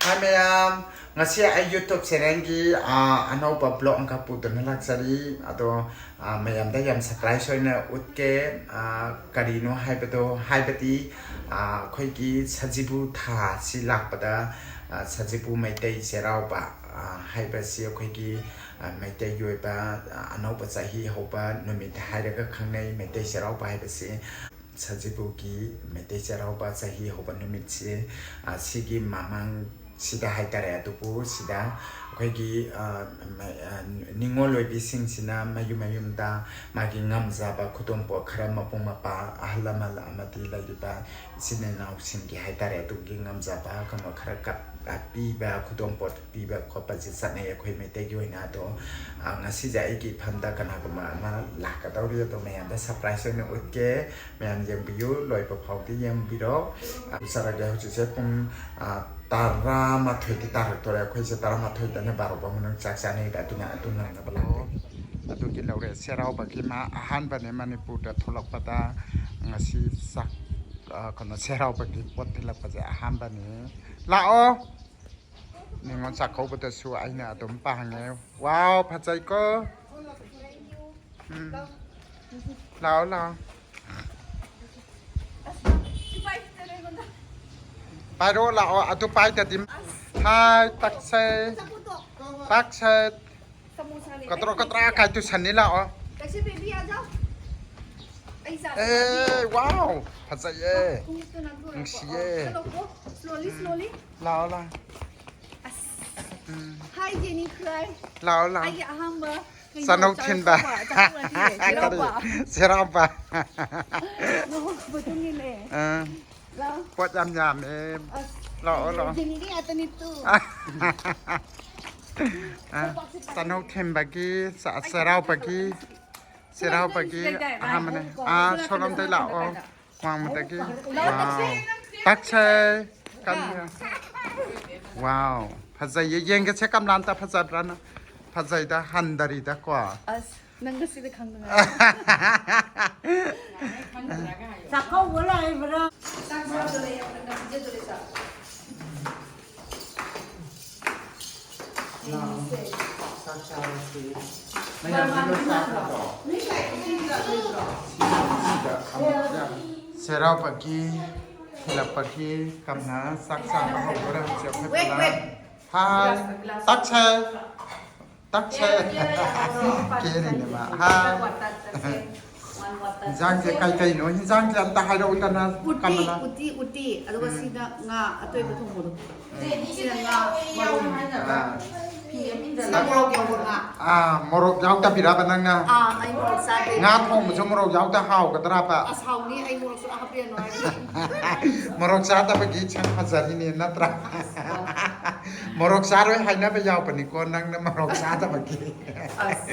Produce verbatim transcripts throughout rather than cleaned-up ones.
Hi ꯃꯌꯥꯝ, ꯉꯁꯤ ꯑꯩ YouTube channelꯒꯤ ꯑꯅꯧꯕ vlog ꯑꯃꯈꯛ ꯄꯨꯗꯨꯅ ꯂꯥꯛꯆꯔꯤ꯫ ꯑꯗꯣ ꯃꯌꯥꯝꯗ ꯌꯥꯝ surprise ꯑꯣꯏꯅ ꯎꯠꯀꯦ꯫ ꯀꯔꯤꯅꯣ ꯍꯥꯏꯕꯗꯣ, ꯍꯥꯏꯕꯗꯤ ꯑꯩꯈꯣꯏꯒꯤ ꯁꯖꯤꯕꯨ ꯊꯥꯁꯤ ꯂꯥꯛꯄꯗ ꯁꯖꯤꯕꯨ ꯃꯩꯇꯩ ꯆꯩꯔꯥꯎꯕ ꯍꯥꯏꯕꯁꯤ ꯑꯩꯈꯣꯏꯒꯤ ꯃꯩꯇꯩꯒꯤ ꯑꯣꯏꯕ ꯑꯅꯧꯕ ꯆꯍꯤ ꯍꯧꯕ ꯅꯨꯃꯤꯠ ꯍꯥꯏꯔꯒ ꯈꯪꯅꯩ꯫ ꯃꯩꯇꯩ ꯆꯩꯔꯥꯎꯕ ꯍꯥꯏꯕꯁꯤ ꯁꯖꯤꯕꯨꯒꯤ ꯃꯩꯇꯩ ꯆꯩꯔꯥꯎꯕ ꯆꯍꯤ ꯍꯧꯕ ꯅꯨꯃꯤꯠꯁꯦ, ꯁꯤꯒꯤ ꯃꯃꯥꯡꯁꯤꯗ ꯍꯥꯏꯇꯥꯔꯦ꯫ ꯑꯗꯨꯕꯨ ꯁꯤꯗ ꯑꯩꯈꯣꯏꯒꯤ ꯅꯤꯉꯣꯜ ꯑꯣꯏꯕꯤꯁꯤꯡꯁꯤꯅ ꯃꯌꯨꯝ ꯃꯌꯨꯝꯗ ꯃꯥꯒꯤ ꯉꯝꯖꯕ ꯈꯨꯗꯣꯜꯄꯣꯠ ꯈꯔ, ꯃꯕꯨꯡ ꯃꯧꯄ꯭ꯋꯥ ꯑꯍꯜ ꯂꯃꯟ ꯑꯃꯗꯤ ꯂꯩꯔꯤꯕ ꯏꯆꯤꯟ ꯏꯅꯥꯎꯁꯤꯡꯒꯤ ꯍꯥꯏꯇꯥꯔꯦ, ꯑꯗꯨꯒꯤ ꯉꯝꯖꯕ ꯀꯩꯅꯣ ꯈꯔ ꯀꯠ-, ꯄꯤꯕ, ꯈꯨꯗꯣꯜꯄꯣꯠ ꯄꯤꯕ ꯈꯣꯠꯄꯁꯦ ꯆꯠꯅꯩ ꯑꯩꯈꯣꯏ ꯃꯩꯇꯩꯒꯤ ꯑꯣꯏꯅ꯫ ꯑꯗꯣ ꯉꯁꯤꯁꯦ ꯑꯩꯒꯤ ꯏꯐꯝꯗ ꯀꯅꯥꯒꯨꯝꯕ ꯑꯃ ꯂꯥꯛꯀꯗꯧꯔꯤ꯫ ꯑꯗꯣ ꯃꯌꯥꯝꯗ surprise ꯑꯣꯏꯅ ꯎꯠꯀꯦ꯫ ꯃꯌꯥꯝ ꯌꯦꯡꯕꯤꯌꯨ, ꯂꯣꯏꯕ ꯐꯥꯎꯗꯤ ꯌꯦꯡꯕꯤꯔꯣ꯫ ꯎꯠꯆꯔꯒꯦ꯫ ꯍꯧꯖꯤꯛꯁꯦ ꯄꯨꯡ ꯇꯔꯥꯃꯥꯊꯣꯏꯗꯤ ꯇꯥꯔꯛꯇꯣꯔꯦ꯫ ꯑꯩꯈꯣꯏꯁꯦ ꯇꯔꯥꯃꯥꯊꯣꯏꯗꯅ ꯕꯥꯔꯣ ꯐꯥꯎ ꯃꯅꯨꯡ ꯆꯥꯛ ꯆꯥꯅꯩꯕ꯫ ꯑꯗꯨꯅ ꯑꯗꯨ ꯅꯪꯅꯕ ꯂꯥꯛꯑꯣ꯫ ꯑꯗꯨꯒꯤ ꯂꯧꯔꯦ꯫ ꯆꯩꯔꯥꯎꯕꯒꯤ ꯃꯥ ꯑꯍꯥꯟꯕꯅꯦ ꯃꯅꯤꯄꯨꯔꯗ ꯊꯣꯛꯂꯛꯄꯗ꯫ ꯉꯁꯤ ꯆꯥꯛ, ꯀꯩꯅꯣ, ꯆꯩꯔꯥꯎꯕꯒꯤ ꯄꯣꯠ ꯊꯤꯜꯂꯛꯄꯁꯦ ꯑꯍꯥꯟꯕꯅꯤ꯫ ꯂꯥꯛꯑꯣ꯫ ꯅꯤꯉꯣꯜ ꯆꯥꯛꯀꯧꯕꯗꯁꯨ ꯑꯩꯅ ꯑꯗꯨꯝ ꯄꯥꯡꯉꯦ꯫ ꯋꯥꯎ, ꯐꯖꯩꯀꯣ꯫ ꯎꯝ꯫ ꯂꯥꯛꯑꯣ, ꯂꯥꯛꯑꯣ꯫ ꯄꯥꯏꯔꯣ, ꯂꯥꯛꯑꯣ꯫ ꯑꯗꯨ ꯄꯥꯏꯗꯗꯤ꯫ ꯍꯥꯏ, ꯇꯛꯁꯩ꯫ ꯇꯛꯁꯩ꯫ ꯀꯇ꯭ꯔꯣ ꯀꯇ꯭ꯔꯥ ꯀꯥꯏ ꯇꯨꯁꯟꯅꯤ ꯂꯥꯛꯑꯣ꯫ ꯑꯦ, ꯋꯥꯎ, ꯐꯖꯩꯌꯦ꯫ ꯅꯨꯡꯁꯤꯌꯦ꯫ ꯂꯥꯛꯑꯣ, ꯂꯥꯛꯑꯣ꯫ ꯎꯝ꯫ ꯂꯥꯛꯑꯣ, ꯂꯥꯛꯑꯣ꯫ ꯆꯥꯅꯧ ꯊꯤꯟꯕ꯫ ꯀꯔꯤ? ꯆꯩꯔꯥꯎꯕ꯫ ꯑꯥ꯫ ꯄꯣꯠ ꯌꯥꯝ ꯌꯥꯝꯃꯦ꯫ ꯂꯥꯛꯑꯣ, ꯂꯥꯛꯑꯣ꯫ ꯑꯥ꯫ ꯆꯥꯅꯧ ꯊꯤꯟꯕꯒꯤ, ꯆꯥ-, ꯆꯩꯔꯥꯎꯕꯒꯤ꯫ ꯆꯩꯔꯥꯎꯕꯒꯤ ꯑꯍꯥꯟꯕꯅꯦ꯫ ꯑꯥ, ꯁꯣꯝꯂꯣꯝꯗꯩ ꯂꯥꯛꯑꯣ꯫ ꯋꯥꯡꯃꯗꯒꯤ꯫ ꯋꯥꯎ꯫ ꯇꯛꯁꯩ꯫ ꯀꯟꯅ꯫ ꯋꯥꯎ꯫ ꯐꯖꯩꯌꯦ꯫ ꯌꯦꯡꯒꯦꯁꯦ ꯀꯝꯂꯥꯟꯇ ꯐꯖꯕ꯭ꯔꯥꯅ꯫ ꯐꯖꯩꯗ, ꯍꯟꯗꯔꯤꯗꯀꯣ꯫ ꯑꯁ, ꯅꯪꯒ ꯁꯤꯗ ꯈꯪꯗꯅ꯫ ꯆꯥꯛꯀꯧꯕ ꯂꯥꯛꯏꯕ꯭ꯔꯥ? ꯆꯥꯛ ꯆꯥꯗꯣꯔꯦ, ꯌꯥꯝ ꯉꯟꯅ ꯄꯤꯖꯗꯣꯔꯦ ꯆꯥꯛ꯫ ꯆꯥꯛ ꯆꯥꯔꯁꯤ꯫ ꯃꯌꯥꯝꯁꯤꯡꯗꯣ ꯆꯥꯈ꯭ꯔꯕꯣ? ꯁꯤꯗ ꯑꯃꯨꯛ ꯌꯥꯝ ꯆꯩꯔꯥꯎꯕꯒꯤ ꯊꯤꯜꯂꯛꯄꯒꯤ ꯀꯝꯅ ꯆꯥꯛ ꯆꯥꯕ ꯍꯧꯗꯣꯔꯦ ꯍꯧꯖꯤꯛ ꯑꯩꯈꯣꯏ ꯄꯨꯂꯞ꯫ ꯍꯥꯏ꯫ ꯒꯤꯂꯥꯁ, ꯒꯤꯂꯥꯁ꯫ ꯇꯛꯁꯦ꯫ ꯇꯛꯁꯦ꯫ ꯀꯦꯔꯤꯅꯦ ꯃꯥ꯫ ꯍꯥꯏ꯫ ꯏꯟꯖꯥꯡꯁꯦ ꯀꯩ ꯀꯩꯅꯣ? ꯏꯟꯖꯥꯡꯁꯦ ꯑꯝꯇ ꯍꯥꯏꯔꯛꯎꯗꯅ, ꯎꯇꯤ, ꯀꯃꯂꯥ꯫ ꯎꯇꯤ, ꯎꯇꯤ꯫ ꯑꯗꯨꯒ ꯎꯝ꯫ ꯁꯤꯅ ꯉꯥ ꯑꯇꯣꯏꯕ ꯊꯣꯡꯕꯗꯣ꯫ ꯁꯤꯅ ꯉꯥ ꯃꯔꯨꯝ꯫ ꯑꯥ꯫ ꯁꯤꯅ ꯃꯣꯔꯣꯛ ꯌꯥꯎꯕ ꯉꯥ꯫ ꯑꯥ, ꯃꯣꯔꯣꯛ ꯌꯥꯎꯗꯕꯤꯔꯕ ꯅꯪꯅ? ꯑꯥ, ꯑꯩ ꯃꯣꯔꯣꯛ ꯆꯥꯗꯦ꯫ ꯉꯥ ꯊꯣꯡꯕꯁꯨ ꯃꯣꯔꯣꯛ ꯌꯥꯎꯗ ꯍꯥꯎꯒꯗ꯭ꯔꯕ? ꯑꯁ, ꯍꯥꯎꯅꯤ, ꯑꯩ ꯃꯣꯔꯣꯛ ꯁꯨꯡꯍꯥꯞ ꯍꯥꯞꯄꯤꯔꯅꯨ ꯍꯥꯏꯕꯅꯤ꯫ ꯃꯣꯔꯣꯛ ꯆꯥꯗꯕꯒꯤ ꯁꯛ ꯐꯖꯔꯤꯅꯦ ꯅꯠꯇ꯭ꯔꯥ? ꯑꯁ, ꯑꯥ꯫ ꯃꯣꯔꯣꯛ ꯆꯥꯔꯣꯏ ꯍꯥꯏꯅꯕ ꯌꯥꯎꯕꯅꯤꯀꯣ, ꯅꯪꯅ ꯃꯣꯔꯣꯛ ꯆꯥꯗꯕꯒꯤ꯫ ꯑꯁ꯫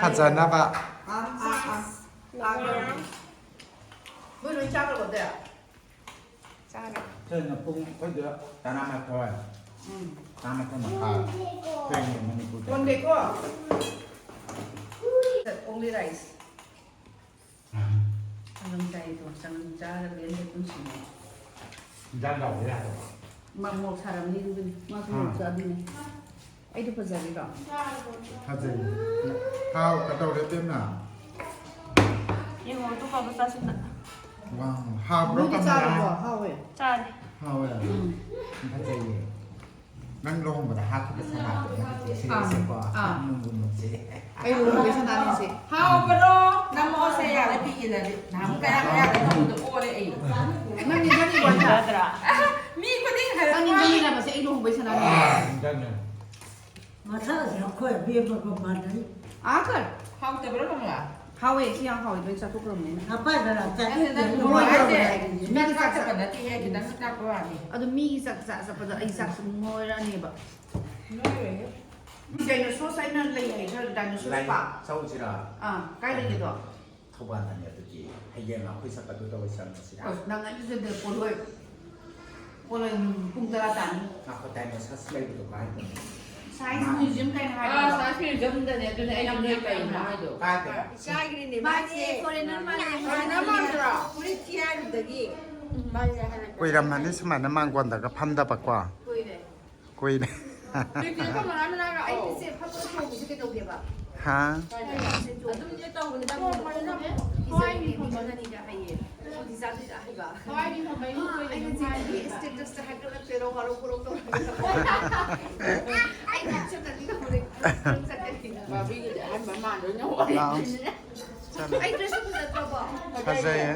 ꯐꯖꯅꯕ꯫ ꯑꯥ, ꯑꯥ, ꯑꯥ꯫ ꯃꯣꯏ ꯂꯣꯏ ꯆꯥꯈ꯭ꯔꯕꯣ, ꯑꯗꯨꯗꯤ? ꯆꯥꯔꯦ꯫ ꯊꯦꯡꯅ ꯄꯨꯡ ꯑꯩꯈꯣꯏꯗ ꯇꯔꯥꯃꯥꯊꯣꯏ, ꯎꯝ꯫ ꯇꯔꯥꯃꯥꯊꯣꯏ ꯃꯈꯥꯏ꯫ ꯊꯦꯡꯉꯦ ꯃꯅꯤꯄꯨꯔꯗ꯫ One day ꯀꯣ? Only rice꯫ ꯎꯝ꯫ ꯆꯅꯝ ꯆꯥꯏꯗꯣ, ꯆꯅꯝ ꯆꯥꯔꯒ ꯂꯦꯟꯕ ꯄꯨꯟꯁꯤꯅꯦ꯫ ꯏꯟꯖꯥꯡ ꯌꯥꯎꯕ ꯌꯥꯗꯕ꯫ ꯃ-, ꯃꯣꯔꯣꯛ ꯁꯥꯔꯝꯅꯤ ꯑꯗꯨꯒꯤꯅꯤ꯫ ꯃꯥꯁꯨ ꯃꯣꯔꯣꯛ ꯑꯥ꯫ ꯆꯥꯕꯤꯅꯦ꯫ ꯑꯩꯗꯤ ꯐꯖꯔꯤꯔꯣ? ꯐꯖꯩ꯫ ꯍꯥꯎ, ꯀꯩꯗꯧꯔꯦ, ꯏꯕꯦꯝꯃ? ꯌꯦꯡꯉꯣ, ꯑꯗꯨ ꯀꯧꯕ ꯆꯥꯁꯤꯟꯕ꯫ ꯋꯥꯎ, ꯍꯥꯎꯕ꯭ꯔꯣ, ꯅꯣꯏꯗꯤ ꯀꯃꯂꯥ? ꯆꯥꯔꯕꯣ? ꯍꯥꯎꯋꯦ꯫ ꯆꯥꯔꯦ꯫ ꯍꯥꯎꯋꯦ? ꯎꯝ꯫ ꯐꯖꯩꯌꯦ꯫ ꯅꯪ ꯂꯨꯍꯣꯡꯕꯗ ꯍꯥꯞꯈꯤꯕ ꯁꯅꯥꯗꯣ ꯅꯪꯒꯤ ꯑꯥ, ꯁꯤꯔꯦꯁꯦꯀꯣ꯫ ꯑꯥ꯫ ꯅꯨꯡꯕꯨ ꯅꯨꯡꯁꯤ꯫ ꯑꯩ ꯂꯨꯍꯣꯡꯕꯩ ꯁꯅꯥꯅꯤꯁꯦ꯫ ꯍꯥꯎꯕ꯭ꯔꯣ? ꯅꯝꯃꯛꯑꯣꯁꯦ, ꯌꯥꯔꯦ, ꯄꯤꯛꯏꯗꯗꯤ꯫ ꯅꯍꯥꯟꯃꯨꯛ ꯀꯌꯥ ꯀꯌꯥ ꯂꯩꯍꯧꯕꯗꯣ ꯑꯣꯜꯂꯦ ꯑꯩ꯫ ꯅꯪ ꯅꯤꯡꯁꯤꯡꯉꯤꯕꯣ ꯑꯩ? ꯅꯠꯇ꯭ꯔꯥ? ꯃꯤ ꯈꯨꯗꯤꯡ ꯍꯥꯏꯔꯛꯄ ꯅꯪ ꯋꯥꯅꯤ꯫ ꯅꯤꯡꯁꯤꯡꯉꯤꯔꯕꯁꯦ ꯑꯩ ꯂꯨꯍꯣꯡꯕꯩ ꯁꯅꯥꯅꯤ? ꯑꯥ, ꯅꯤꯡꯁꯤꯡꯉꯦ꯫ ꯃꯁꯥꯁꯦ ꯑꯩꯈꯣꯏ ꯑꯕꯦꯝꯃꯒ ꯃꯥꯟꯅꯩ꯫ ꯑꯥ, ꯀꯔ? ꯍꯥꯎꯇꯕ꯭ꯔꯣ, ꯀꯃꯂꯥ? ꯍꯥꯎꯋꯦ, ꯁꯤ ꯌꯥꯝ ꯍꯥꯎꯋꯦ, ꯂꯣꯏ ꯆꯥꯊꯣꯛꯈ꯭ꯔꯕꯅꯦ꯫ ꯅꯄꯥꯏꯗ ꯂꯥꯛꯆꯒꯦ꯫ ꯅꯠꯇꯦ, ꯅꯪ ꯃꯣꯏ ꯍꯥꯏꯁꯦ ꯇꯧꯔꯦ꯫ ꯆꯥꯛ ꯃꯤꯒꯤ ꯆꯥꯛ ꯆꯥꯛꯄ ꯆꯥ-, ꯅꯠꯇꯦꯍꯦ, ꯈꯤꯇꯪ ꯆꯥꯛꯄ ꯋꯥꯅꯤ꯫ ꯑꯗꯨ ꯃꯤꯒꯤ ꯆꯥꯛ ꯆꯥ ꯆꯠꯄꯗ ꯑꯩ ꯆꯥꯛꯁꯦ ꯅꯣꯏꯔꯛꯑꯅꯦꯕ꯫ ꯅꯣꯏꯔꯣꯏꯍꯦ꯫ ꯗꯥꯏꯅꯣꯁꯣꯔꯁ ꯍꯥꯏꯅ ꯂꯩ ꯍꯥꯏꯗ꯭ꯔꯥ, ꯗꯥꯏꯅꯣꯁꯣꯔꯁ ꯂꯩ, ꯄꯥꯔꯛ? ꯆꯧꯁꯤꯔꯥ? ꯑꯥ, ꯀꯥꯏ ꯂꯩꯒꯦꯗꯣ? ꯊꯧꯕꯥꯜꯗꯅꯦ, ꯑꯗꯨꯗꯤ ꯍꯌꯦꯡ ꯑꯩꯈꯣꯏ ꯆꯠꯄꯗꯨꯗ ꯑꯣꯏ ꯆꯪꯉꯁꯤꯔꯥ? ꯑꯁ, ꯅꯪ ꯑꯩꯁꯨ ꯆꯠꯇꯦ, ꯄꯣꯠꯂꯣꯏ, ꯄꯣꯠꯂꯣꯏ ꯄꯨꯡ ꯇꯔꯥ ꯇꯥꯅꯤ꯫ ꯉꯥꯏꯈꯣ, ꯗꯥꯏꯅꯣꯁꯣꯔꯁ ꯂꯩꯕꯗꯣ ꯀꯥꯏꯗꯅꯣ? ꯁꯥꯏꯟꯁ ꯃ꯭ꯌꯨꯖꯤꯌꯝ ꯀꯥꯏꯅ ꯑꯥ, ꯍꯥꯏꯕꯗꯣ꯫ ꯁꯥꯏꯟꯁ ꯃ꯭ꯌꯨꯖꯤꯌꯝꯗꯅꯦ, ꯑꯗꯨꯅꯦ ꯑꯩꯅ ꯅꯣꯏ ꯀꯩꯅꯣ ꯍꯥꯏꯗꯣ꯫ ꯀꯥꯏꯗꯅꯣ? ꯏꯆꯥꯒꯤꯅꯤꯅꯦ, ꯃꯥꯁꯦ ꯃꯥꯁꯦ꯫ ꯐꯣꯔꯦꯟꯅꯔ ꯃꯥꯜꯂꯦ, ꯃꯥꯁꯦ꯫ ꯐꯣꯔꯦꯟꯅꯔ ꯃꯥꯟꯗ꯭ꯔꯣ? ꯐꯨꯔꯤꯠ ꯊꯤ ꯍꯥꯏꯔꯨꯕꯗꯒꯤ꯫ ꯃꯥꯁꯦ ꯍꯥꯟꯅ ꯀꯨꯏꯔꯝꯃꯅꯤ ꯁꯨꯃꯥꯏꯅ ꯃꯥꯡꯒꯣꯟꯗꯒ ꯐꯝꯗꯕꯀꯣ꯫ ꯀꯨꯏꯔꯦ꯫ ꯀꯨꯏꯔꯦ꯫ ꯀꯩꯅꯣ ꯀꯃꯂꯥ ꯃꯅꯥꯒ ꯑꯩ ꯐꯤꯁꯦ ꯐꯠꯇ ꯊꯣꯡꯕꯁꯦ ꯀꯩꯗꯧꯒꯦꯕ? ꯍꯥ? ꯑꯗꯨꯝ ꯇꯧꯕꯅꯤꯗ꯫ ꯊꯋꯥꯏ ꯃꯤ ꯐꯕ꯫ ꯍꯩꯌꯦ꯫ ꯈꯣꯟꯗꯤ ꯆꯥꯗꯣꯏꯗ ꯍꯩꯕ꯫ ꯊꯋꯥꯏ ꯃꯤ ꯐꯕ ꯏꯃꯨꯡ ꯑꯣꯏꯅ ꯑꯩꯅ ꯑꯗꯨꯝ ꯆꯤꯡꯒꯤ ꯍꯥꯏ꯫ Status ꯇ ꯍꯥꯏꯒꯠꯂꯛꯇꯣꯏꯔꯣ, ꯋꯥꯔꯧ ꯄꯨꯔꯧ ꯇꯧꯔꯛꯇꯣꯏꯔꯣ? ꯑꯩ ꯉꯥꯎꯁꯟꯅꯕꯤ ꯍꯧꯔꯦ꯫ ꯆꯠꯀꯅꯤ꯫ ꯕꯥꯔꯕꯤꯒꯤꯗꯤ ꯑꯍꯟꯕ ꯃꯥꯟꯗꯣꯏꯅ ꯂꯥꯛꯑꯣ꯫ ꯍꯣꯠꯅꯕꯅꯤꯅ꯫ ꯆꯠꯂꯣ꯫ ꯑꯩ dress ꯁꯨ ꯐꯖꯗ꯭ꯔꯕꯣ? ꯐꯖꯩꯌꯦ꯫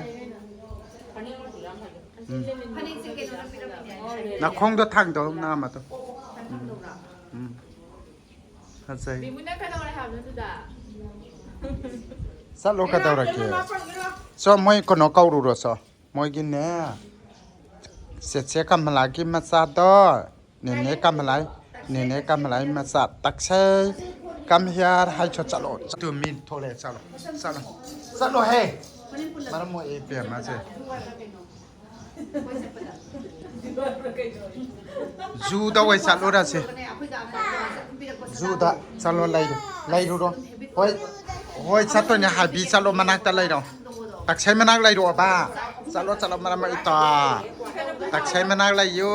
ꯐꯅꯦꯛ ꯑꯃꯁꯨ ꯌꯥꯝ ꯐꯖꯩ꯫ ꯎꯝ꯫ ꯐꯅꯦꯛꯁꯦ ꯀꯩꯅꯣꯅ ꯄꯤꯔꯛꯄꯅꯦ꯫ ꯅꯈꯣꯡꯗꯣ ꯊꯥꯡꯗꯧ ꯅꯥꯝꯃꯗꯣ꯫ ꯎꯝ꯫ ꯎꯝ꯫ ꯐꯖꯩ꯫ ꯕꯤꯃꯨꯅ ꯀꯩꯗꯧꯔꯦ ꯍꯥꯏꯕꯅꯣ ꯑꯗꯨꯗ? ꯆꯠꯂꯣ, ꯀꯩꯗꯧꯔꯒꯦ? ꯆꯣ, ꯃꯣꯏ ꯀꯩꯅꯣ ꯀꯧꯔꯨꯔꯣ, ꯆꯣ꯫ ꯃꯣꯏꯒꯤꯅꯦ, ꯆꯦꯆꯦ ꯀꯃꯂꯥꯒꯤ ꯃꯆꯥꯗꯣ, ꯅꯦꯅꯦ ꯀꯃꯂꯥꯏ, ꯅꯦꯅꯦ ꯀꯃꯂꯥꯏ ꯃꯆꯥ ꯇꯛꯁꯩ꯫ Come here ꯍꯥꯏ, ꯆꯣ, ꯆꯠꯂꯣ꯫ ꯇꯨ, ꯃꯤ ꯊꯣꯛꯂꯛꯑꯦ, ꯆꯠꯂꯣ, ꯆꯠꯂꯣ, ꯆꯠꯂꯣꯍꯦ꯫ ꯃꯔꯝ ꯃꯣꯛꯑꯦ ꯏꯕꯦꯝꯃꯁꯦ꯫ ꯖꯨꯗ ꯑꯣꯏ ꯆꯠꯂꯨꯔꯁꯤ꯫ ꯖꯨꯗ ꯆꯠꯂꯣ, ꯂꯩꯔꯨ-, ꯂꯩꯔꯨꯔꯣ꯫ ꯍꯣꯏ, ꯍꯣꯏ, ꯆꯠꯇꯣꯏꯅꯦ ꯍꯥꯏꯕꯤ, ꯆꯠꯂꯣ, ꯃꯅꯥꯛꯇ ꯂꯩꯔꯣ꯫ ꯇꯛꯁꯩ ꯃꯅꯥꯛ ꯂꯩꯔꯣꯕ꯫ ꯆꯠꯂꯣ, ꯆꯠꯂꯣ, ꯃꯔꯝ ꯃꯣꯛꯏꯗꯣ꯫ ꯇꯛꯁꯩ ꯃꯅꯥꯛ ꯂꯩꯌꯨ꯫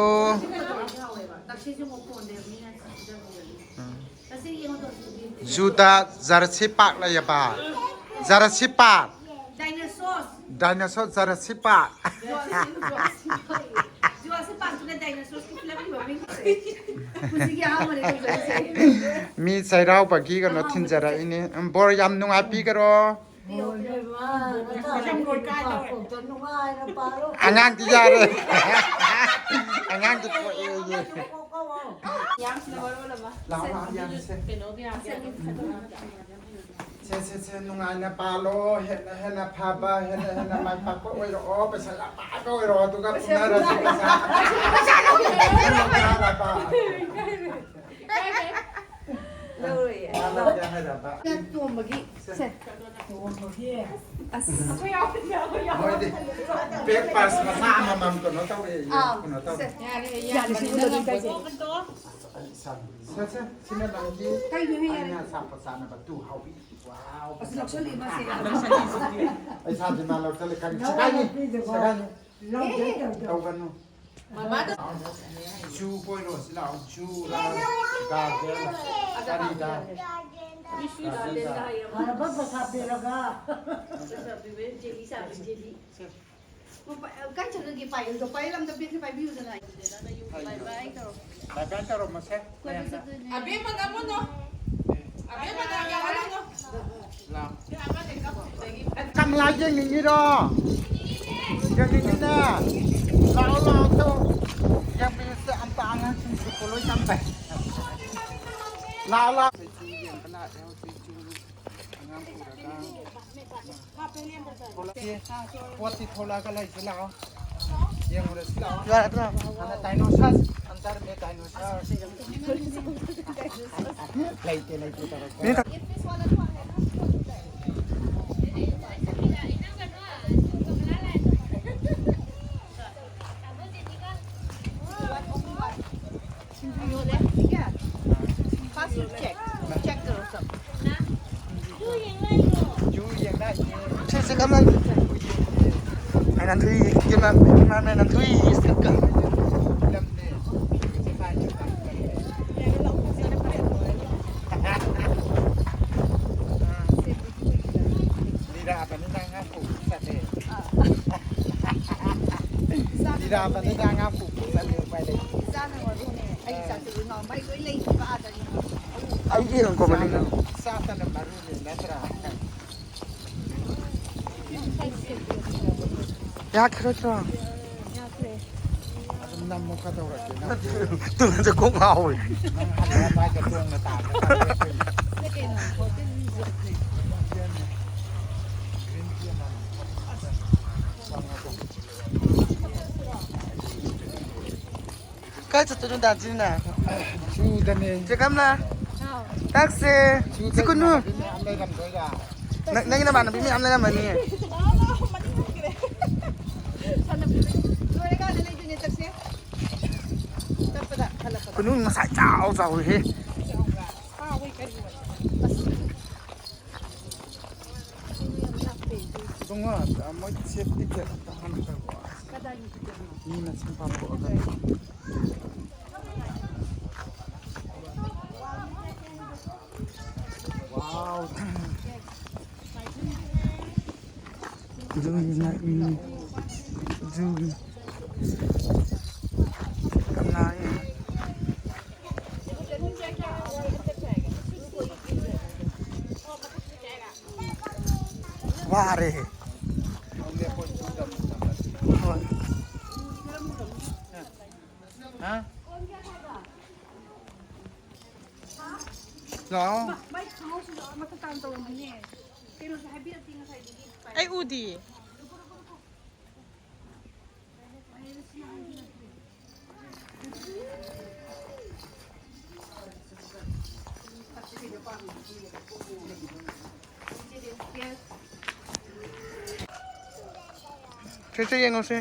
ꯎꯝ꯫ ꯖꯨꯗ ꯖꯔꯁꯤ ꯄꯥꯛ ꯂꯩꯌꯦꯕ꯫ ꯖꯔꯁꯤ ꯄꯥꯛ꯫ Dinosaur꯫ Dinosaur ꯖꯔꯁꯤ ꯄꯥꯛ꯫ Jurassic Park ꯇꯨꯅ dinosaur ꯀꯤ ꯐꯤꯂꯝꯒꯤ ꯃꯃꯤꯡ꯫ ꯄꯨꯟꯁꯤꯒꯤ ꯑꯍꯥꯟꯕꯅꯦ ꯇꯧꯖꯔꯤꯁꯦ꯫ ꯃꯤ ꯆꯩꯔꯥꯎꯕꯒꯤ ꯀꯩꯅꯣ ꯊꯤꯟꯖꯔꯛꯏꯅꯦ꯫ ꯎꯝ, ꯕꯣꯔ ꯌꯥꯝ ꯅꯨꯡꯉꯥꯏ ꯄꯤꯒꯔꯣ꯫ ꯄꯤꯌꯣ, ꯄꯤꯌꯣ꯫ ꯅꯨꯡꯉꯥꯏꯅ ꯄꯥꯔꯣ꯫ ꯑꯉꯥꯡꯗꯤ ꯌꯥꯔꯦ꯫ ꯑꯉꯥꯡꯗꯤ ꯄꯣꯛꯑꯦꯌꯦ꯫ ꯌꯥꯝꯁꯤꯅ ꯃꯔꯣꯜ ꯑꯃ꯫ ꯂꯥꯛꯑꯣ, ꯂꯥꯛꯑꯣ, ꯌꯥꯝꯁꯦ꯫ ꯀꯩꯅꯣꯒꯤ ꯌꯥꯝꯁꯦ꯫ ꯁꯦ, ꯁꯦ, ꯁꯦ, ꯅꯨꯡꯉꯥꯏꯅ ꯄꯥꯜꯂꯣ, ꯍꯦꯟꯅ ꯍꯦꯟꯅ ꯐꯕ, ꯍꯦꯟꯅ ꯍꯦꯟꯅ ꯃꯥꯏ ꯄꯥꯛꯄ ꯑꯣꯏꯔꯛꯑꯣ, ꯄꯩꯁꯥ ꯌꯥꯝ ꯄꯥꯏꯕ ꯑꯣꯏꯔꯣ, ꯑꯗꯨꯒ ꯄꯨꯟꯅꯔꯁꯤ ꯄꯩꯁꯥ꯫ ꯂꯧꯔꯣꯏꯌꯦ꯫ ꯃꯥ ꯂꯧꯒꯦ ꯍꯥꯏꯔꯕ? ꯇꯣꯝꯕꯒꯤ꯫ ꯁꯦ꯫ ꯁꯦ꯫ ꯑꯁ꯫ ꯃꯣꯏꯗꯤ ꯕꯦꯛ ꯄꯥꯁ ꯃꯆꯥ ꯑꯃꯃꯝ ꯀꯩꯅꯣ ꯇꯧꯔꯦ, ꯑꯥ꯫ ꯀꯩꯅꯣ ꯇꯧꯔꯦ꯫ ꯁꯦ꯫ ꯌꯥꯔꯦ, ꯌꯥꯔꯦ, ꯁꯤ ꯎꯠꯂꯗꯤ ꯀꯥꯏꯖꯩ꯫ ꯑꯩ ꯏꯁꯥ-, ꯁꯦ, ꯁꯦ, ꯁꯤꯅ ꯅꯪꯒꯤ꯫ ꯀꯩꯅꯣ ꯍꯦ, ꯌꯥꯔꯦ꯫ ꯑꯩꯅ ꯑꯆꯥꯄꯣꯠ ꯆꯥꯅꯕ ꯇꯨ ꯍꯥꯎꯕꯤ꯫ ꯋꯥꯎ, ꯑꯁ, ꯂꯧꯁꯜꯂꯤ ꯃꯥꯁꯦ꯫ ꯑꯩ ꯏꯁꯥꯁꯦ ꯃꯥ ꯂꯧꯁꯜꯂꯦ, ꯈꯪꯉꯤ꯫ ꯁꯦꯒꯥꯏꯅꯤ, ꯁꯦꯒꯥꯏꯅꯤ꯫ ꯂꯧꯗꯦ, ꯇꯧꯗꯦ꯫ ꯇꯧꯒꯅꯨ꯫ ꯃꯃꯥꯗ ꯁꯨ ꯀꯣꯏꯔꯣ, ꯁꯤ ꯂꯥꯛꯑꯣ꯫ ꯁꯨ ꯂꯥꯛꯑꯣ꯫ ꯒꯥꯔꯗꯦꯟ꯫ ꯀꯔꯤꯗ? ꯃꯤꯁꯨ ꯒꯥꯔꯗꯦꯟꯗ ꯍꯥꯏꯌꯦ꯫ ꯐꯔꯕ ꯄꯩꯁꯥ ꯄꯤꯔꯒ꯫ ꯄꯩꯁꯥ ꯄꯤꯕ ꯖꯦꯂꯤ ꯆꯥꯕ ꯖꯦꯂꯤ꯫ ꯀꯥꯏ ꯆꯠꯂꯒꯦ? ꯄꯥꯏꯌꯨꯗꯣ, ꯄꯥꯏꯌꯦꯜ ꯑꯝꯇ ꯄꯤꯔꯁꯦ, ꯄꯥꯏꯕꯤꯌꯨꯗꯅ꯫ ꯕꯥꯏ ꯕꯥꯏ ꯇꯧꯔꯣ꯫ ꯕꯥꯏ ꯕꯥꯏ ꯇꯧꯔꯣ, ꯃꯁꯦ꯫ ꯀꯣꯏꯕ ꯆꯠꯇꯣꯏꯅꯦ꯫ ꯑꯕꯦꯝꯃ ꯅꯪꯉꯣꯟꯗꯣ꯫ ꯑꯕꯦꯝꯃ ꯅꯪ ꯌꯥꯎꯍꯜꯂꯨꯅꯣ꯫ ꯂꯥꯛꯑꯣ꯫ ꯀꯪꯂꯥ ꯌꯦꯡꯅꯤꯡꯉꯤꯔꯣ? ꯌꯦꯡꯅꯤꯡꯉꯤꯅꯦ꯫ ꯂꯥꯛꯑꯣ, ꯂꯥꯛꯑꯣ, ꯇꯨ꯫ ꯌꯦꯡꯕꯤꯌꯨꯁꯦ, ꯑꯝꯇ ꯑꯉꯥꯡꯁꯤꯡꯁꯨ ꯄꯣꯠꯂꯣꯏ ꯇꯝꯕ꯫ ꯂꯥꯛꯑꯣ, ꯂꯥꯛꯑꯣ꯫ ꯑꯉꯥꯡ ꯄꯨꯔꯒ꯫ ꯄꯣꯠꯁꯤ ꯊꯣꯛꯂꯛꯑꯒ ꯂꯩꯁꯤ ꯂꯥꯛꯑꯣ꯫ ꯌꯦꯡꯉꯨꯔꯁꯤ ꯂꯥꯛꯑꯣ꯫ ꯌꯥꯔꯗ꯭ꯔꯥ? ꯑꯅ ꯗꯥꯏꯅꯣꯁꯔ, ꯑꯟꯗꯔ ꯃꯦ ꯗꯥꯏꯅꯣꯁꯔ꯫ ꯂꯩꯇꯦ, ꯂꯩꯇꯦ ꯇꯧꯔꯛꯄ꯫ Minute fast food check, check ꯇꯧꯔꯣ ꯁꯝ꯫ ꯁꯦ, ꯁꯦ, ꯀꯃꯟ꯫ ꯑꯩꯅ ꯊꯨꯏ, ꯀꯩꯅꯣ, ꯀꯩꯅꯣ, ꯑꯩꯅ ꯊꯨꯏ, ꯁꯦ, ꯀ-꯫ ꯂꯤꯔꯛꯑꯕꯅꯤꯅ ꯑꯉꯥꯡ ꯄꯨꯕ ꯆꯠꯂꯦ꯫ ꯂꯤꯔꯛꯑꯕꯅꯤ ꯉꯥ ꯄꯨ ꯆꯠꯂꯦ, ꯎꯄꯥꯏ ꯂꯩꯇꯦ꯫ ꯏꯆꯥꯅ ꯃꯔꯨꯅꯦ꯫ ꯑꯩ ꯏꯆꯥꯁꯤꯡꯗꯨ ꯅꯍꯥꯟꯋꯥꯏ ꯂꯣꯏ ꯂꯩꯈꯤꯕ ꯑꯥꯗꯅꯤ꯫ ꯑꯩ ꯌꯦꯡꯉꯝꯀꯣ ꯃꯅꯤꯡꯗ꯫ ꯏꯆꯥꯇꯅ ꯃꯔꯨꯅꯦ ꯅꯠꯇ꯭ꯔꯥ? ꯌꯥꯈꯤꯔꯣꯏꯗ꯭ꯔꯣ? ꯑꯗꯨꯝ ꯅꯝꯃꯣ ꯈꯔ ꯇꯧꯔꯛꯀꯦ ꯅꯪ꯫ ꯇꯨꯡꯗ ꯀꯣꯛ ꯉꯥꯎꯋꯦ꯫ ꯅꯪ ꯍꯜꯂꯛꯑ ꯃꯥꯏꯗ ꯇꯣꯡꯅ ꯇꯥꯕ ꯇꯥꯔꯦ ꯑꯩꯈꯣꯏ꯫ ꯀꯥꯏ ꯆꯠꯇꯣꯏꯅꯣ ꯗꯥ ꯖꯤꯅ? ꯁꯨꯗꯅꯦ꯫ ꯆꯦ ꯀꯝꯂꯥ꯫ ꯍꯥꯎ꯫ ꯇꯥꯛꯁꯦ꯫ ꯁꯨꯗ ꯆꯤꯀꯨꯅꯨ꯫ ꯏꯃꯥꯟꯅꯕꯤ ꯃꯌꯥꯝ ꯂꯩꯔꯝꯗꯣꯏꯔꯥ? ꯅꯪ, ꯅꯪꯒꯤ ꯅꯃꯥꯟꯅꯕꯤ ꯃꯌꯥꯝ ꯂꯩꯔꯝꯃꯅꯤ꯫ ꯂꯥꯛꯑꯣ, ꯂꯥꯛꯑꯣ, ꯃꯅꯤꯡ ꯍꯟꯈ꯭ꯔꯦ꯫ ꯁꯥꯟꯅꯕ ꯂꯣꯏꯔꯀꯥꯟꯗ ꯂꯩꯗꯣꯏꯅꯦ, ꯆꯠꯁꯦ꯫ ꯆꯠꯄꯗ, ꯍꯜꯂꯛꯄꯗ꯫ ꯀꯨꯅꯨ ꯉꯁꯥꯏ ꯆꯥꯎ ꯆꯥꯎꯋꯤꯍꯦ꯫ ꯆꯥꯎꯕ꯭ꯔꯥ? ꯆꯥꯎꯋꯦ, ꯀꯔꯤ ꯑꯣꯏ? ꯑꯁ꯫ ꯏꯕꯨꯡꯉꯣ, ꯃꯣꯏ ꯁꯦꯞꯇꯤ ꯀꯦꯠ ꯑꯝꯇ ꯍꯥꯟꯅ ꯇꯧꯔꯛꯑꯣ꯫ ꯀꯗꯥꯏ? ꯃꯤ ꯃꯁꯤꯡ ꯄꯥꯊꯣꯛꯑꯒ꯫ Wow. ꯖꯨꯒꯤ ꯅꯥꯏꯠ ꯃꯤꯅꯤ꯫ ꯖꯨꯒꯤ꯫ ꯀꯪꯂꯥ ꯌꯦꯡꯉꯦ꯫ ꯋꯥꯔꯦ꯫ ꯍꯣꯏ꯫ ꯍꯥ? ꯂꯥꯛꯑꯣ꯫ ꯃꯥꯏ ꯈꯪꯍꯧꯁꯨ ꯃꯊꯛ ꯇꯥꯅ ꯇꯧꯔꯝꯒꯅꯤ꯫ ꯀꯩꯅꯣꯁꯨ ꯍꯥꯏꯕꯤꯔꯛꯇꯦ ꯉꯁꯥꯏꯗꯒꯤ꯫ ꯑꯩ ꯎꯗꯤꯌꯦ꯫ ꯁꯦ, ꯁꯦ, ꯌꯦꯡꯉꯣꯁꯦ꯫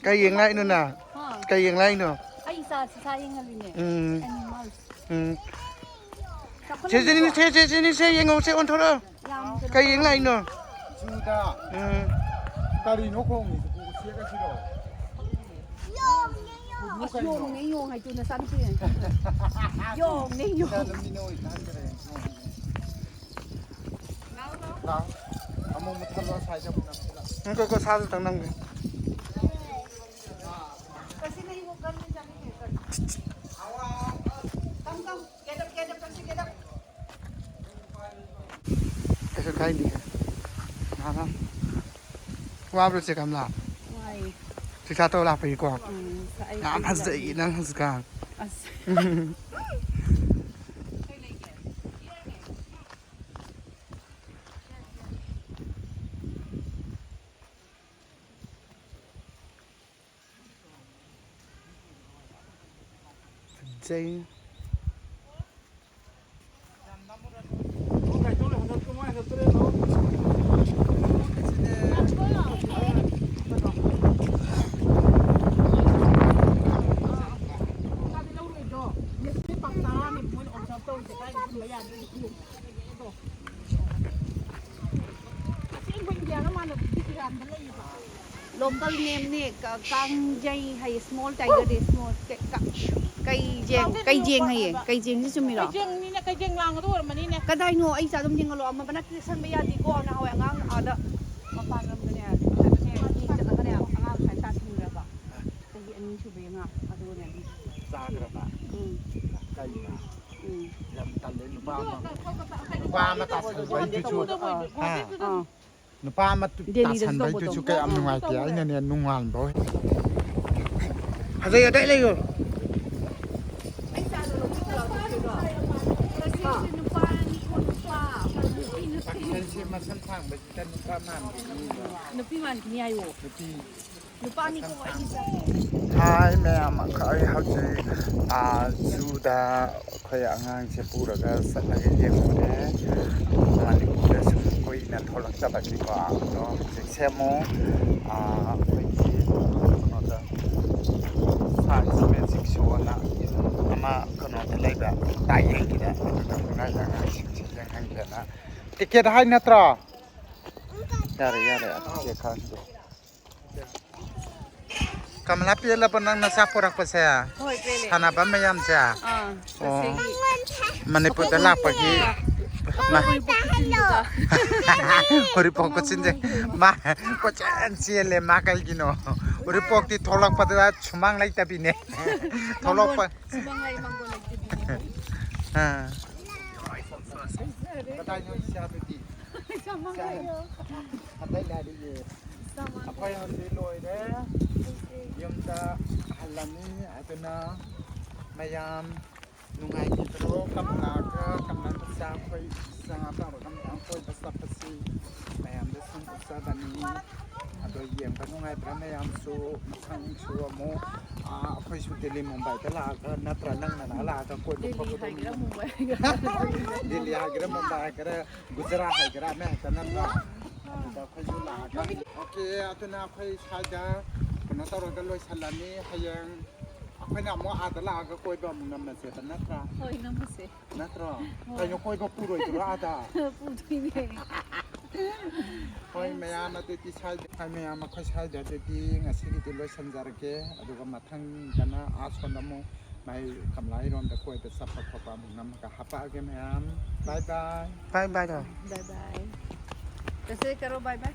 ꯀꯩ ꯌꯦꯡ ꯂꯥꯛꯏꯅꯣ ꯅꯪ? ꯍꯥ? ꯀꯩ ꯌꯦꯡ ꯂꯥꯛꯏꯅꯣ? ꯑꯩ ꯏꯆꯥꯁꯤ ꯁꯥ ꯌꯦꯡꯍꯜꯂꯤꯅꯦ꯫ ꯎꯝ꯫ Animals꯫ ꯎꯝ꯫ ꯆꯥꯎꯈꯠꯂꯝꯃꯤꯀꯣ? ꯁꯦ, ꯁꯦ, ꯁꯦ, ꯁꯦ, ꯁꯦ, ꯌꯦꯡꯉꯣ, ꯁꯦ, ꯑꯣꯟꯊꯣꯔꯛꯑꯣ꯫ ꯌꯥꯝ ꯀꯩꯅꯣ ꯀꯩ ꯌꯦꯡ ꯇꯧꯋꯦ꯫ ꯂꯥꯛꯏꯅꯣ? ꯖꯨꯗ꯫ ꯎꯝ꯫ ꯀꯔꯤꯅꯣ ꯈꯣꯡꯉꯤꯁꯤꯕꯨ? ꯎꯆꯦꯛ ꯑꯁꯤꯔꯣ? ꯌꯣꯡꯅꯦ, ꯌꯣꯡ꯫ ꯍꯧꯖꯤꯛ ꯑꯁ, ꯀꯩꯅꯣ? ꯌꯣꯡꯅꯦ, ꯌꯣꯡ ꯍꯥꯏꯗꯣ ꯅꯆꯥꯅꯨꯄꯤ ꯑꯣꯏꯅ ꯈꯪꯗ꯭ꯔꯦ꯫ ꯌꯣꯡꯅꯦ, ꯌꯣꯡ꯫ ꯏꯆꯥꯅꯨꯄꯤꯅ ꯑꯣꯏ ꯈꯟꯈ꯭ꯔꯦ, ꯌꯣꯡ꯫ ꯂꯥꯎ꯫ ꯑꯃꯨꯛ ꯃꯨꯊꯠꯂꯣ, ꯁ꯭ꯋꯥꯏꯗ ꯑꯃꯨꯛ ꯅꯝꯁꯤꯜꯂꯣ꯫ ꯉꯥꯏꯈꯣ, ꯉꯥꯏꯈꯣ, ꯁꯥꯗ ꯇꯪ ꯅꯝꯒꯦ꯫ ꯀꯁꯤ ꯅꯍꯤ ꯋꯣ ꯀꯔ ꯂꯦ ꯖꯥꯅꯦ ꯀꯦ ꯀꯔ꯫ ꯀꯝ, ꯀꯝ, ꯒꯦꯠ ꯑꯞ, ꯒꯦꯠ ꯑꯞ, ꯀꯁꯤ ꯒꯦꯠ ꯑꯞ꯫ ꯀꯩꯁꯨ ꯀꯥꯏꯗꯦ꯫ ꯉꯥꯏꯍꯥꯛ ꯋꯥꯕ꯭ꯔꯣ ꯆꯦ ꯀꯝꯂꯥ? ꯋꯥꯏꯌꯦ꯫ ꯆꯤꯊꯥ ꯇꯧ ꯂꯥꯛꯄꯒꯤꯀꯣ? ꯎꯝ, ꯑꯩ ꯌꯥꯝ ꯐꯖꯩꯌꯦ ꯅꯪ ꯍꯧꯖꯤꯛꯀꯥꯟ꯫ ꯑꯁ꯫ ꯐꯖꯩ꯫ ꯅꯦꯝꯅꯦ, ꯀ-, ꯀꯥꯡꯖꯩ ꯍꯥꯏꯌꯦ, small tiger ꯗꯤ, small, ꯀ-, ꯀ-, ꯀꯩꯖꯦꯡ, ꯀꯩꯖꯦꯡ ꯍꯥꯏꯌꯦ꯫ ꯀꯩꯖꯦꯡꯁꯦ ꯆꯨꯝꯃꯤꯔꯣ? ꯀꯩꯖꯦꯡꯅꯤꯅ, ꯀꯩꯖꯦꯡ ꯂꯥꯡꯒꯗꯣ ꯑꯣꯏꯔꯝꯃꯅꯤꯅꯦ꯫ ꯀꯗꯥꯏꯅꯣ? ꯑꯩ ꯆꯥ ꯑꯗꯨꯝ ꯌꯦꯡꯍꯜꯂꯣ꯫ ꯑꯃ ꯕꯅ ꯀꯦꯁꯟꯕ ꯌꯥꯗꯦꯀꯣ꯫ ꯅꯍꯥꯟꯋꯥꯏ ꯑꯉꯥꯡ ꯑꯥꯗ ꯃꯄꯥꯟ ꯂꯝꯗꯅꯦ, ꯑꯥꯗꯅꯦ, ꯃꯤ ꯆꯠꯂꯒꯅꯦ, ꯑꯉꯥꯡ ꯁꯨꯃꯥꯏꯅ ꯇꯥꯁꯤꯟꯈ꯭ꯔꯕ꯫ ꯆꯍꯤ ꯑꯅꯤ ꯁꯨꯕꯒꯤ ꯑꯉꯥꯡ꯫ ꯑꯗꯨꯒꯅꯦ, ꯆꯥꯈ꯭ꯔꯕ? ꯎꯝ꯫ ꯀꯩꯅ? ꯎꯝ꯫ ꯌꯥꯝ ꯇꯜꯂꯦ, ꯅꯨꯄꯥ ꯑꯃ, ꯅꯨꯄꯥ ꯑꯃ ꯇꯥꯁꯟꯕꯩꯗꯨꯁꯨ꯫ ꯑꯥ꯫ ꯑꯥ꯫ ꯅꯨꯄꯥ ꯑꯃ ꯗꯦꯜꯂꯤꯗꯁꯨ ꯇꯥꯁꯟꯕꯩꯗꯨꯁꯨ ꯇꯧꯕꯗꯣ꯫ ꯀꯌꯥꯝ ꯅꯨꯡꯉꯥꯏꯇꯦ꯫ ꯑꯩꯅꯅꯦ ꯅꯨꯡꯉꯥꯟꯕ ꯑꯣꯏ꯫ ꯐꯖꯩ, ꯑꯗꯩ ꯂꯩꯌꯣ꯫ ꯄꯥꯛꯁꯟꯁꯦ ꯃꯁꯝ ꯁꯥꯡꯕꯁꯤꯗ ꯅꯨꯄꯥ ꯃꯥꯟꯕꯅꯤ꯫ ꯅꯨꯄꯤ ꯃꯥꯟꯈꯤꯅꯤ ꯍꯥꯏꯌꯣ꯫ ꯅꯨꯄꯤ꯫ ꯅꯨꯄꯥꯅꯤꯀꯣ ꯑꯩꯒꯤ ꯏꯆꯥ꯫ ꯍꯥꯏ ꯃꯌꯥꯝ, ꯑꯩꯈꯣꯏ ꯍꯧꯖꯤꯛ, ꯑꯥ, ꯖꯨꯗ ꯑꯩꯈꯣꯏ ꯑꯉꯥꯡꯁꯦ ꯄꯨꯔꯒ ꯆꯠꯂꯒ ꯌꯦꯡꯉꯨꯔꯦ꯫ ꯃꯅꯤꯄꯨꯔꯗ ꯁꯨꯝ ꯀꯨꯏꯅ ꯊꯣꯛꯂꯛꯇꯕꯒꯤꯀꯣ꯫ ꯑꯗꯣ ꯍꯧꯖꯤꯛꯁꯦ ꯑꯃꯨꯛ, ꯑꯥ, ꯑꯩꯈꯣꯏꯒꯤ ꯀꯩꯅꯣꯗ ꯁꯥꯏꯟꯁ ꯃꯦꯖꯤꯛ ꯁꯣꯅ ꯑꯃ ꯀꯩꯅꯣꯗ ꯂꯩꯕ ꯇꯥꯏꯌꯦꯡꯒꯤꯗ, ꯑꯗꯨꯗ ꯑꯉꯥꯡꯁꯤꯡꯁꯦ ꯌꯦꯡꯍꯟꯒꯦꯅ꯫ ꯇꯤꯀꯦꯠ ꯍꯥꯏ ꯅꯠꯇ꯭ꯔꯣ? ꯌꯥꯔꯦ, ꯌꯥꯔꯦ, ꯑꯗꯨꯗꯤ ꯈꯪꯗꯦ꯫ ꯀꯃꯂꯥ, ꯄꯦꯜꯂꯕꯣ ꯅꯪ ꯅꯆꯥ ꯄꯣꯔꯛꯄꯁꯦ? ꯍꯣꯏ, ꯄꯦꯜꯂꯦ꯫ ꯁꯥꯟꯅꯕ ꯃꯌꯥꯝꯁꯦ? ꯑꯥ, ꯑꯣ꯫ ꯃꯅꯤꯄꯨꯔꯗ ꯂꯥꯛꯄꯒꯤ ꯃꯥ-, ꯎꯔꯤꯄꯣꯛ ꯀꯨꯠꯁꯤꯟꯗꯨꯒ꯫ ꯎꯔꯤꯄꯣꯛ ꯀꯨꯠꯁꯤꯟꯁꯦ꯫ ꯃꯥ ꯀꯣꯏꯆꯦꯟ ꯆꯦꯜꯂꯦ꯫ ꯃꯥ ꯀꯩꯒꯤꯅꯣ? ꯎꯔꯤꯄꯣꯛꯇꯤ ꯊꯣꯛꯂꯛꯄꯗ ꯁꯨꯃꯥꯡ ꯂꯩꯇꯕꯤꯅꯦ꯫ ꯊꯣꯛꯂꯛꯄ꯫ ꯃꯥꯡꯒꯣꯟ, ꯁꯨꯃꯥꯡ ꯂꯩ, ꯃꯥꯡꯒꯣꯟ ꯂꯩꯇꯕꯤꯅꯦ꯫ ꯑꯥ꯫ ꯐꯖꯔꯦ꯫ ꯀꯗꯥꯏꯅꯣ ꯏꯆꯥꯗꯨꯗꯤ? ꯁꯨꯃꯥꯡ ꯂꯩꯌꯣ꯫ ꯍꯟꯗꯛ ꯂꯥꯛꯏꯌꯦ꯫ ꯑꯩꯈꯣꯏ ꯍꯧꯖꯤꯛ ꯂꯣꯏꯔꯦ꯫ ꯌꯨꯝꯗ ꯍꯜꯂꯅꯤ꯫ ꯑꯗꯨꯅ ꯃꯌꯥꯝ ꯅꯨꯡꯉꯥꯏꯈꯤꯕ꯭ꯔꯣ? ꯀꯃꯂꯥꯒ ꯀꯃꯂꯥ ꯃꯆꯥ ꯑꯩꯈꯣꯏ ꯆꯥ ꯇꯧꯔꯒ ꯃꯌꯥꯝ ꯀꯣꯏꯕ ꯆꯠꯄꯁꯤ ꯃꯌꯥꯝꯗ ꯁꯨꯝ ꯎꯠꯆꯕꯅꯤ꯫ ꯑꯗꯣ ꯌꯦꯡꯕ ꯅꯨꯡꯉꯥꯏꯕ꯭ꯔꯥ ꯃꯌꯥꯝꯁꯨ? ꯃꯊꯪꯁꯨ ꯑꯃꯨꯛ, ꯑꯥ, ꯑꯩꯈꯣꯏꯁꯨ ꯗꯦꯜꯂꯤ ꯃꯨꯝꯕꯥꯏꯗ ꯂꯥꯛꯑꯒ ꯅꯠꯇ꯭ꯔ ꯅꯪꯅ ꯂꯥꯛꯑꯒ ꯀꯣꯏꯕ ꯗꯦꯜꯂꯤ ꯈꯣꯠꯄꯗꯣ ꯍꯥꯏꯒꯦꯔꯥ ꯅꯨꯡꯉꯥꯏ-, ꯃꯨꯝꯕꯥꯏ ꯍꯥꯏꯒꯦꯔꯥ? ꯗꯦꯜꯂꯤ ꯍꯥꯏꯒꯦꯔꯥ ꯃꯨꯝꯕꯥꯏ ꯍꯥꯏꯒꯦꯔꯥ ꯒꯨꯖꯔꯥꯠ ꯍꯥꯏꯒꯦꯔꯥ ꯑꯃ ꯍꯦꯛꯇ ꯅꯠꯇ꯭ꯔꯥ? ꯑꯗꯨꯗ ꯑꯩꯈꯣꯏꯁꯨ ꯂꯥꯛꯑꯒ꯫ ꯑꯣꯀꯦ, ꯑꯗꯨꯅ ꯑꯩꯈꯣꯏ ꯁ꯭ꯋꯥꯏꯗ ꯀꯩꯅꯣ ꯇꯧꯔꯒ ꯂꯣꯏꯁꯤꯜꯂꯅꯤ꯫ ꯍꯌꯦꯡ ꯑꯩꯈꯣꯏꯅ ꯑꯃꯨꯛ ꯑꯥꯗ ꯂꯥꯛꯑꯒ ꯀꯣꯏꯕ ꯑꯃꯨꯛ ꯅꯝꯃꯁꯦꯕ ꯅꯠꯇ꯭ꯔꯥ? ꯍꯣꯏ, ꯅꯝꯃꯁꯦ꯫ ꯅꯠꯇ꯭ꯔꯣ? ꯍꯣꯏ꯫ ꯀꯩꯅꯣ ꯀꯣꯏꯕ ꯄꯨꯔꯣꯏꯗ꯭ꯔꯣ ꯑꯥꯗ? ꯄꯨꯗꯣꯏꯅꯦ꯫ ꯍꯣꯏ ꯃꯌꯥꯝ ꯑꯗꯨꯗꯤ ꯁ꯭ꯋꯥꯏꯗ ꯍꯣꯏ ꯃꯌꯥꯝ ꯑꯩꯈꯣꯏ ꯁ꯭ꯋꯥꯏꯗ ꯑꯗꯨꯗꯤ ꯉꯁꯤꯒꯤꯗꯤ ꯂꯣꯏꯁꯤꯟꯖꯔꯒꯦ꯫ ꯑꯗꯨꯒ ꯃꯊꯪꯗꯅ ꯑꯥ ꯁꯣꯝꯗ ꯑꯃꯨꯛ ꯃꯥꯏ ꯀꯪꯂꯥ ꯏꯔꯣꯝꯗ ꯀꯣꯏꯕ ꯆꯠꯄ ꯈꯣꯠꯄ ꯑꯃꯨꯛ ꯅꯝꯃꯒ ꯍꯥꯄꯛꯑꯒꯦ ꯃꯌꯥꯝ꯫ ꯕꯥꯏ ꯕꯥꯏ꯫ ꯕꯥꯏ ꯕꯥꯏ ꯇꯧ꯫ Bye bye. कैसे करो bye bye?